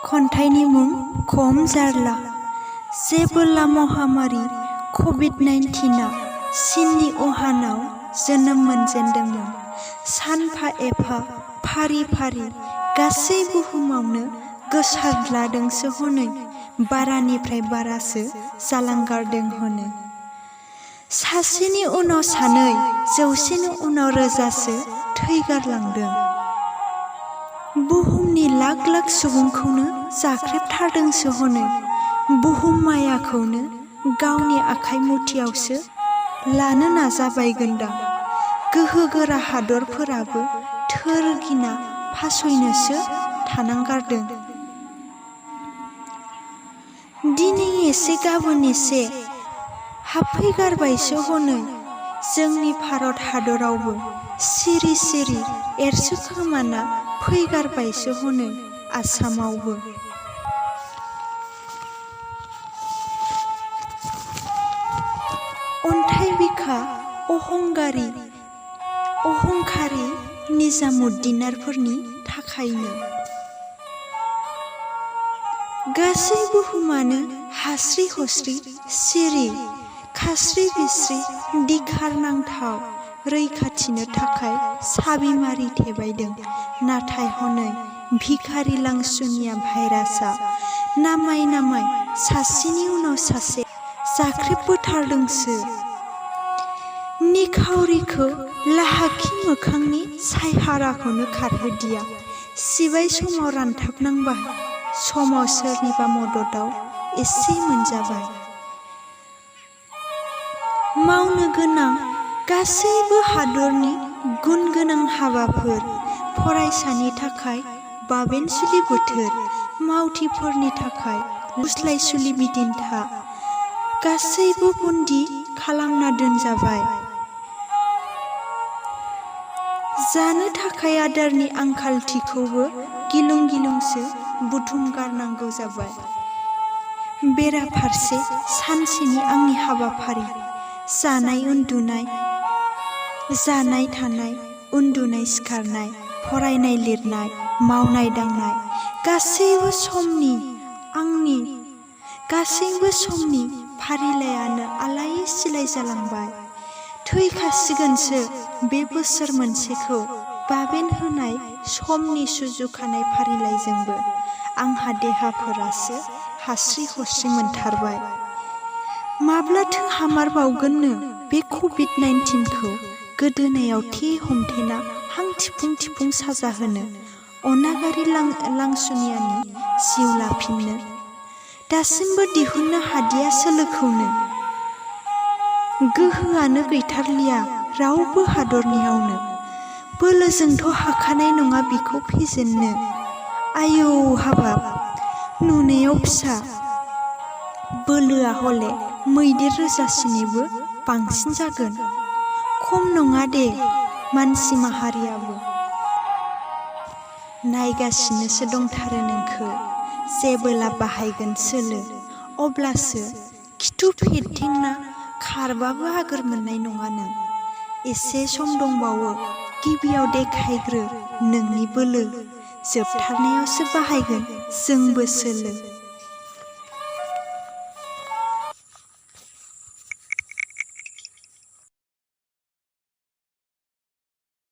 खन्थाइनि मुं खम जारला। जेबोला महामारी कभिड-19आ चीननि वुहानाव जोनोम मोनजेनदोंमोन, सानफा एफा फारि फारि गासै बुहुमावनो गोसारद्लादोंसो हनै बारानिफ्राय बारासो जालांगारदों हनै। सासेनि उनाव सानै, जौसेनि उनाव रोजासो थैगारलांदों। बुहुमनि लाख लाख सुबुंखौनो जाख्रेबथारदोंसो हनै। बुहुम मायाखौनो गावनि आखाइ मुथियावसो लानो नाजाबायगोनदां। गोहोगोरा हादरफोराबो थोर गिना फासयनोसो थानांगारदों। दिनै एसे गाबोन एसे हाबफैगारबायसो हनै जोंनि भारत हादरावबो सिरि सिरि एरसोखोमाना फैगारबायसो हनै आसामावबो। अन्थाइ बिखा अहंखारि निजामुद्दिनारफोरनि थाखायनो गासै बुहुमानो हास्रि हस्रि सिरि खास्रि बिस्रि दिखारनांथाव रैखाथिनो थाखाय साबिमारि थेबायदों। नाथाय हनै भिखारि लांसुनिया भाइरासआ नामाय नामाय सासेनि उनाव सासे जाख्रेबबोथारदोंसो। निखावरिखौ लाहाखि मोखांनि सायहाराखौनो खारहोदिया। सिबाय समाव रानथाबनांबाय, समाव सोरनिबा मददाव एसे मोनजाबाय। मावनो गोनां गासैबो हादरनि गुन गोनां हाबाफोर, फरायसानि थाखाय बाबेनसुलि बोथोर, मावथिफोरनि थाखाय गुस्लायसुलि बिदिन्था, गासैबो बन्दी खालामना दोनजाबाय। जानो थाखाय आदारनि आंखालथिखौबो गिलुं गिलुंसो बुथुमगारनांगौ जाबाय। बेराफारसे सानसेनि आंनि हाबाफारि जानाय थानाय, उन्दुनाय सिखारनाय, फरायनाय लिरनाय, मावनाय दांनाय, गासैबो समनि फारिलाइयानो आलाय सिलाय जालांबाय। थैखासिगोनसो बे बोसोर मोनसेखौ बाबेन होनाय समनि सुजुखानाय फारिलाइजोंबो। आंहा देहाफोरासो हास्रि हस्रि मोनथारबाय। माब्लाथो हामारबावगोननो बे कभिड-19खौ गोदोनायाव थे हमथेना हां थिफुं थिफुं साजा होनो, अनागारि लांसुनियानि जिउ लाफिननो। दासिमबो दिहुननो हादिया सोलोखौनो। गोहोआनो गैथारलिया रावबो हादरनियावनो। बोलोजोंथ' हाखानाय नङा बिखौ फेजेननो। आयौ हाबाब, नुनायाव फिसा, बोलोआ हले मैदेर रोजासिनिबो बांसिन जागोन। खम नङा दे मानसि माहारियाबो। नायगासिनोसो दंथारो नोंखो। जेबोला बाहायगोन सोलो, अब्लासो खिथु फेरथेंना खारबाबो आगोर मोननाय नङा नों। एसे सम दंबावो, गिबियाव देखायग्रो नोंनि बोलो, जोबथारनायावसो बाहायगोन जोंबो सोलो।